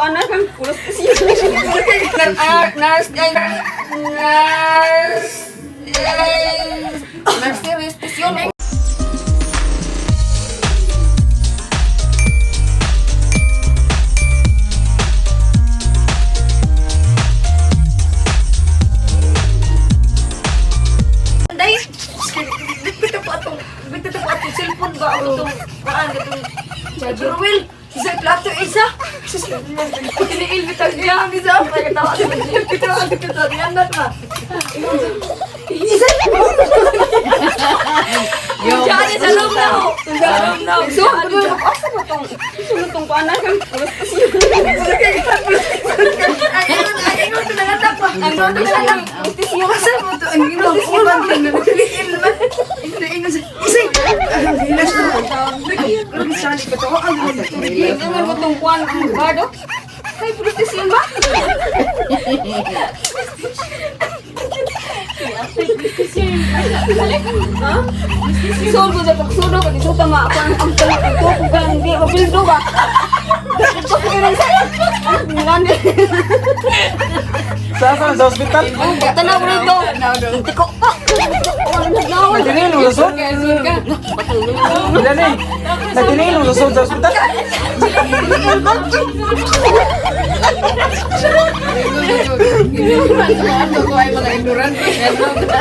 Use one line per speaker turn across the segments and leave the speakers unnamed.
kuan na kang pulos siya. Nurse, nurse, nurse, nurse,
Day, bita po atong cellphone ba ako itong kuan itong charger wheel. Isa plato isa. Iniil bitag niya ang isa. Pagkatawa sa bitaw ang bitaw niya na ba. Isa.
Diyan sa loob na ho. Sa loob na ho. So, asa ba tong asa ba tong kuan na kang pulos siya.
Ay, ay, ingon to nangatak pa.
Ang isa lang, pulos
Asa mo to ang ingon uban to nagiliil man. Ingon sa isa. Hilas na. Lagi sali ka to ang
siya. Ingon ko tong kuan ang bado. Ay, pulos siya ba? Ha? So, ko sa pagsudo ko dito tama ako ang ang ko kung kang di mabildo ba. Ito ko rin sa'yo. Ngani.
Saan sa sa ospital?
Tanaw rito. Tiko pa.
Nagdinil mo lusod? Wala na eh. Nagdinil mo lusod sa ospital?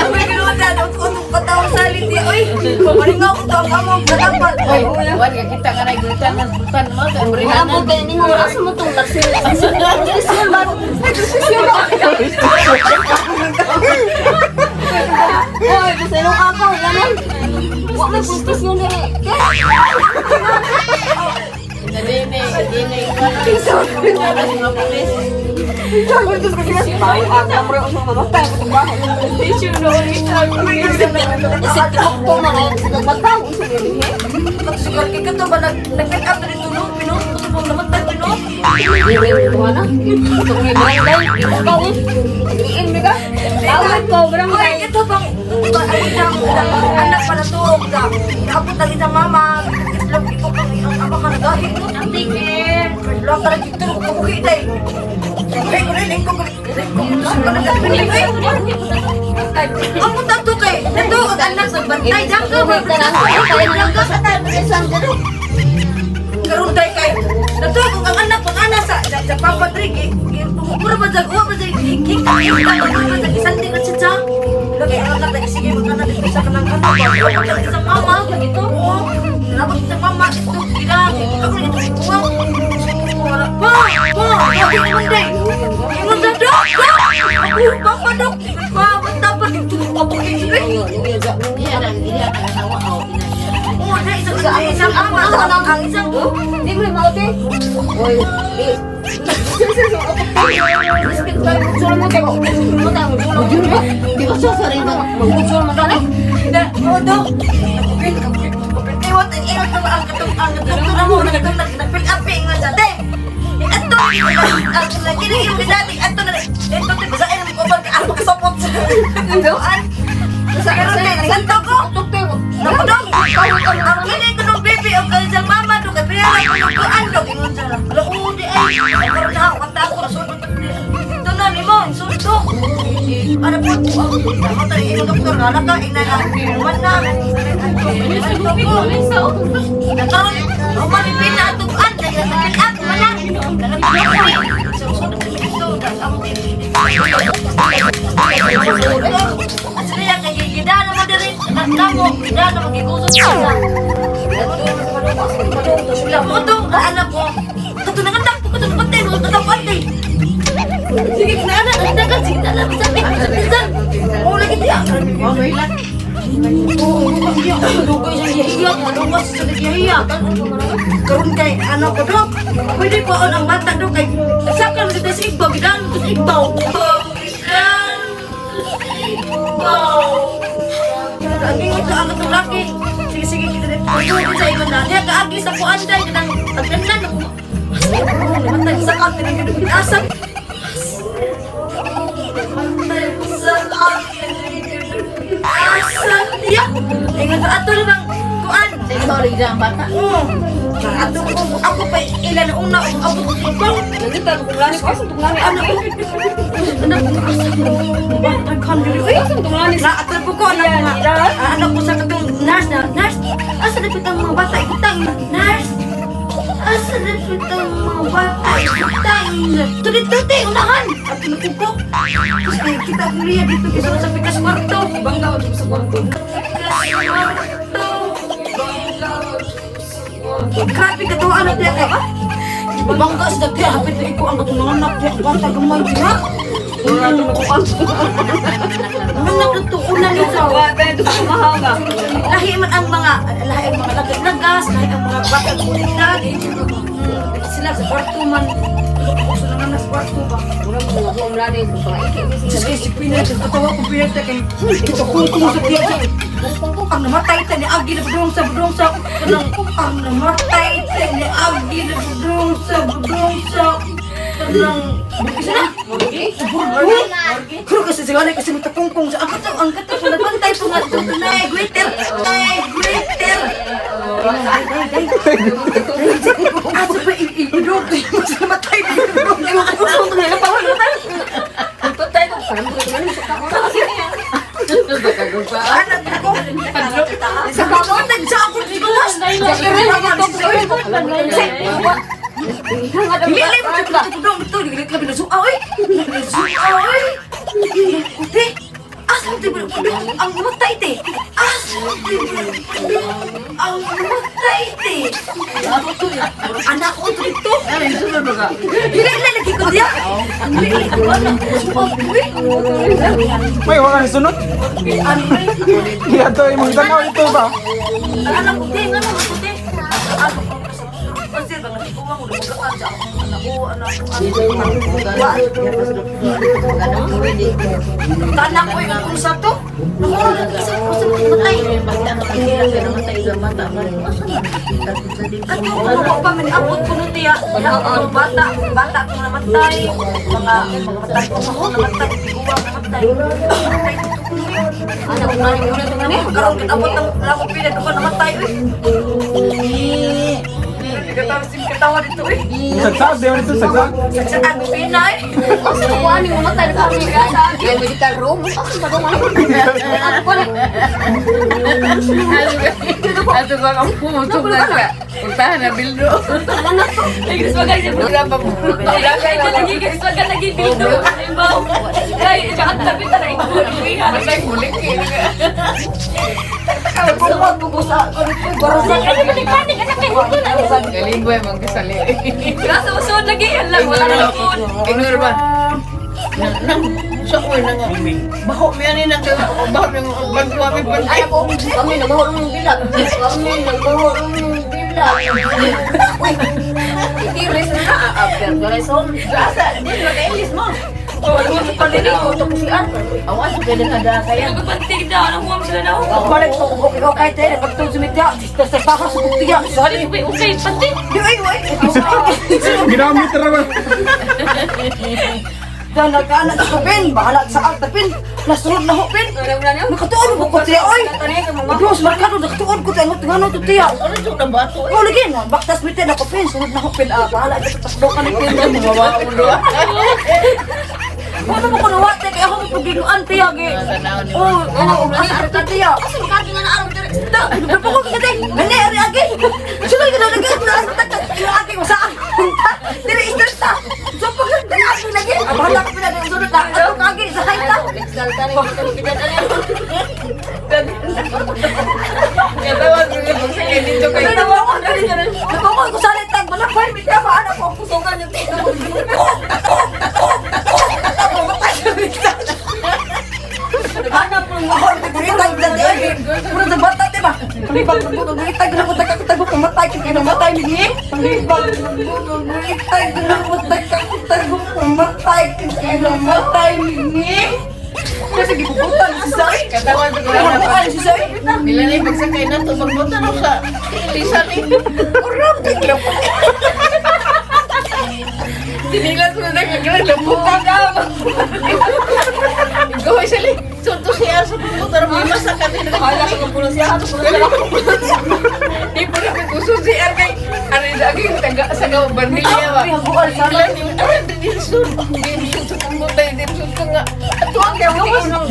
May ginutan ang pataw salit di oy. Malingaw ko to ang among katapat.
Oy, wan ka kita ka na gultan ng sultan mo sa
Wala mo kayo ni oras mo tong laksin. Laksin ba? Laksin ba? Oy, gusto nung ako, laman. Wa may pultis yun eh.
Dine, dine wan. Mga pulis.
Ay, ang amro ang mga mamatay ko ba? Isip ko mga nagmataw.
Katusugar kay kato ba nag nag-pick up na dito no? Pino, kato ba namatay pino?
Wala. Ito ko barangay. Ikaw eh. Diin mi ka. Tawag ko
Oy,
barangay.
ito bang ba ang isang anak pala to ga. Naabot ang isang mama, itlog ito kang ang ama ka nagahi no.
Take care.
Lang ka dito kabuhi day. Kay ko rin ko ko ko nagpili. Ang punta to kay nato ang anak sa bantay dangga ba dangga sa karon day kay nato kung ang anak pag anak sa sa Papa Dre pumura ba jag uwa ba jag hik ba jag isandi na siya siya lagi ang anak lagi sige mag anak dito sa kanang anak ba sa mama ito oo nabot sa mama ito gila ako nito uwa wala pa pa lagi mo day ingon sa dok dok ako papa dok pa basta pa dito ako
Iya na, iya ka na oh.
Oo, na isang isang ama sa ang isang
Di mo maote. Oy, di. Sulo mo tayo. Sulo mo tayo. Sulo mo.
Di ba sa sarili mo?
Sulo mo tayo.
Na, oh, dok. Kapit, kapit, kapit. Iwat, iwat na ang katong, ang katong na mo, katong nag-fill up, eh, ingon sa, "Te, ato, ang kini yung dati, ato na, ito, te, basahin mo ko ba, ang makasapot sa, Doan. Sa karon te, nagsanto ko. Naku, dok, ang kini ko nung baby, ang kay sa mama, dok, kay pinala ko nung kuan, dok, ingon sa, ala, oo, di ay, karon na, ang tao, nasunod, ito na, nimo, insulto. Ano po, ako tayo, ingon doktor, nga ka, ina na, man na, Nakaroon, umalipin na atuan, naglasakit ako, wala. Asli yang kay gidana mo diri, nagkamo, gidana mo gigusot sa. Mo to, anak ko. Kato nangandak ko, kato pantay, mo kato pantay. Sige, kinana, nandagan, sige, alam, sabi, bisan. Oh, lagi tiya.
Okay lang.
Oo, dugay sa hiya, malungas sa hiya. Karon kay ano ko dok. Pwede pa on ang bata dok kay sakal kita sa igbaw, gidan ko sa igbaw. Gidan sa igbaw. Ang ingon sa ang katong laki. Sige sige kita dito. Tuod sa ingon na. Diha kaagi sa kuan day kanang pagdanan ako. Matay sa kan kanang asa. Matay sa akin. Asa. Ya. Ingon sa ato na bang kuan.
Sorry ang bata.
Oo. Ato ko ako pa ilan una ako ko bang.
Nangita ko lani ko asa tong lani
Anak ko. Anak ko asa ko. Daghan diri oy.
Asa tong lani?
Na ato po ko anak nga. Anak ko sa katong nurse na nurse. Asa dapit ang mga bata ikutang nurse. Asa dapit ang mga bata ikutang. Tulit tuti unahan. Ato na ko. Tapos kay kita ko riya dito gusto sa pikas kwarto.
Bangga ko sa kwarto.
Pikas kwarto. Grabe ka to anak niya kay. Bangga sa dapit hapit lagi ko ang katong mga anak niya bata gamay diha.
Wala to ko ang.
Anak na to una ni sa.
Wa tayo to sa mahanga.
Lahi man ang mga lahi ang mga lagas, lahi ang mga bata komunidad. Sila sa kwarto man. Gusto na nga sa kwarto ba?
Mura mo ko ang lani ko pa iki.
Diyos kay si Pinay, katawa ko Pinay ta kay kita kung sa tiya sa ang namatay ta ni Agi na budong sa budong sa kanang ang namatay ta ni Agi na budong sa budong sa kanang isa na. Kuro kasi sila kasi matakungkong sa ang katong ang katong nagbantay po nga ito na greater ay greater. Aso pa i-idog mas namatay na idog.
Gusto ko na pa wala tayo. Patay ko parang ko man sa ko.
Anak ko. Sa kamotan sa ako gawas. Dili mo sa tudong to, dili ka binasuka oy. Binasuka oy. Kuti. Asa ti budong ang matay te. Asa ti budong ang matay te. Anak ko to dito. Dili na lagi ko diya. Dili ko anak ko suka ko.
May wala ni sunod.
Ano
Iya to imong tanaw ito ba?
Anak ko te, ngano ko te. Ano ko kasi ba nga ko mo dugaan sa akong anak ko, anak ko. Tanak ko yung kung sa to. Naku, isa ko sa matay. Ato ko pa man abot ko nun tiya. Mga bata, bata ko namatay. Mga mga bata ko namatay, tiguang namatay.
Anak ko lani mo na tong lani.
Karon kita abot ng ako pinag ko namatay uy. Katawa sim katawa dito uy.
Sagsag di ito sagsag.
Sagsaan ko pinay.
Asa ko ani mo matay ka kami sa medical room. Asa ba ko man? Ako pa.
Ato ko ang pumutok na sa puntahan na bildo. Wala pa po. Matay huli kay.
Nagkukuha ko sa
Galing boy magkasali. Ignore ba? Nang sa ko na nga. Baho mi ani nang baho mi bagwa mi pantay.
Anak ko, kami nagbaho ng bilag. Kami nagbaho ng bilag. Uy, itiris na after the lesson.
Asa, di ba kailis mo?
Ko
Awas ka na kada kaya.
Balik ko ko ikaw kahit tayo pagtulog sumitya. Sa baka sa buktiya. Sali. Di ay ay.
Ginamit ra ba?
Dan nagkaanak sa pin, bahala sa alta pin. Nasunod na ho pin. Nakatuon mo ko tiya oy. Diyos markado nakatuon ko tiya ngano to tiya.
Ano to na bato?
Oh lagi na baktas mi tiya nako pin, sunod na ho pin. Ah, bahala ka sa takdo ka ni pin. Ano mo kuno wa tiya kay ako mo paginuan tiya gi. Oh, oh, asa ta tiya.
Asa makagi nga naarong dire?
Ta, nagpapakot ka tay. Gani ari agi. Sunod ka na lagi na ta ta agi ko saan. Dili istorya ta. So pag dali agi lagi. Ah, bahala ka pin sunod na. Ato ka agi sa ta.
Katawa ko yung pagsakay dito kay.
Nagpapakot ko sa litag. Malapay mi tiya ba anak ko kusugan yung tiya. Anak ko ako nagritag sa tiya. Mura sa bata ti ba? Palibag ko nagritag na ko tagakatago pumatay kay namatay ni. Palibag ko nagritag na ko tagakatago pumatay kay namatay ni. Kasi gipuputan si Sai.
Katawa ko na.
Gipuputan si Sai.
Mila ni pagsakay na to magbuta na sa Elisa ni.
Uram kay
Tinilas mo na kagala lambutan ka. Ikaw ay sali. Sunto siya sa pagbuta ra may masa ka din.
Hala ko puno siya.
Di po na kuso si kay Lagi taga sa gawa bandilya ba.
Haguan sa
Ilan yung aran din sur. Din sur sa kumutay din sur ka nga. Ato ang gawas ng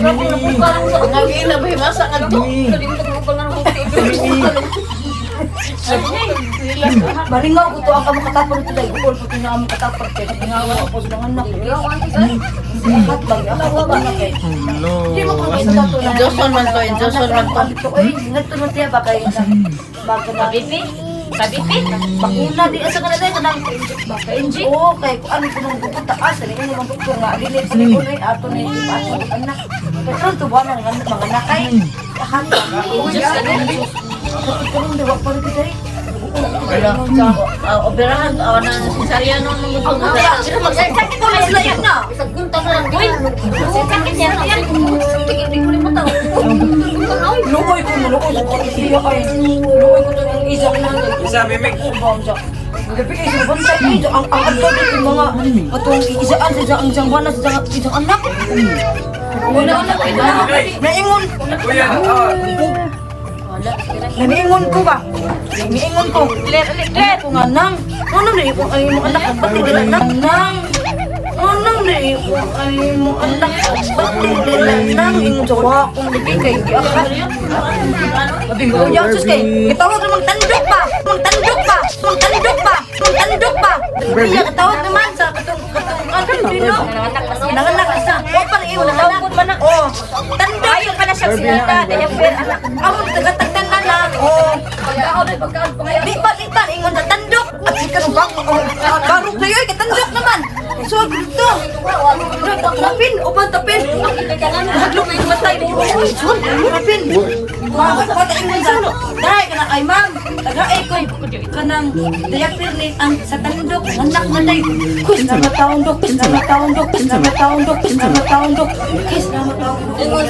Ngagina ba himasa nga to?
Malingaw ko to ang kamo katapon ito dahil gukol ko ito na among katapon kay Lingaw ako sa mga anak. Akat bang akat ba anak kay.
Hello.
Di mo kung ito to na.
Joson man to, Joson man to.
Ito ay ngadto man tiya ba kay baka na
Kabipi? Kabipi?
bakuna di asa ka na dai kanang baka inject. Oo kay kung ano kunong bukod taas dali mo man doktor nga dili pa ni unoy ato ni ipaso anak. Pero to ba nang mga anak kay akat ba.
Diyos ka din.
Karon di wa pa rin kita eh.
Operahan awan na cesarean no nung
Sakit ko na sila yun na.
Gunta na lang, boy. Sakit niya. Sakit ko rin mata.
Luoy ko, luoy ko. Iya kay. Luoy ko to ng isa na.
Isa, mimik.
Gabi kay sa bantay ko ang ato yung mga atong isaan sa isang isang buwan sa isang isang anak. Wala na Naingon.
Kuya, ah,
Naingon ko ba? Naingon ko.
Claire, Claire.
Ko nga nang. Ano na iko ay mo anak pati dila nang nang. Ano na iko ay mo anak pati dila nang ingon sa wa kong lagi kay giakat. Kuya, sus kay, gitawag namang tandok ba? Mang tandok ba? Mang tandok ba? Mang tandok ba? Iya, katawag naman sa katong katong katong dino. Nanganak isa. O pa iyo nanganak man na. Oh, tandok.
Ayaw pa na siya sinata. Diaper, anak.
Amo tagatagdan na na. Oh.
Pagkaon, pagkaon pa ngayon.
Di pa, di pa, ingon sa tandok. At si kanong bang, oh, barok na yun, katandok naman. So, dito. Tapin, upan tapin. Hadlok na yung matay. Uy, sun, tapin. Wata ingon sa, dahil ka na kay ma'am. Tagay ko, kanang diaper ni ang sa tandok, anak na day. Kus na mataon dok, kus na mataon dok, kus na mataon dok, kus na mataon dok, kus na mataon dok.
Ingon,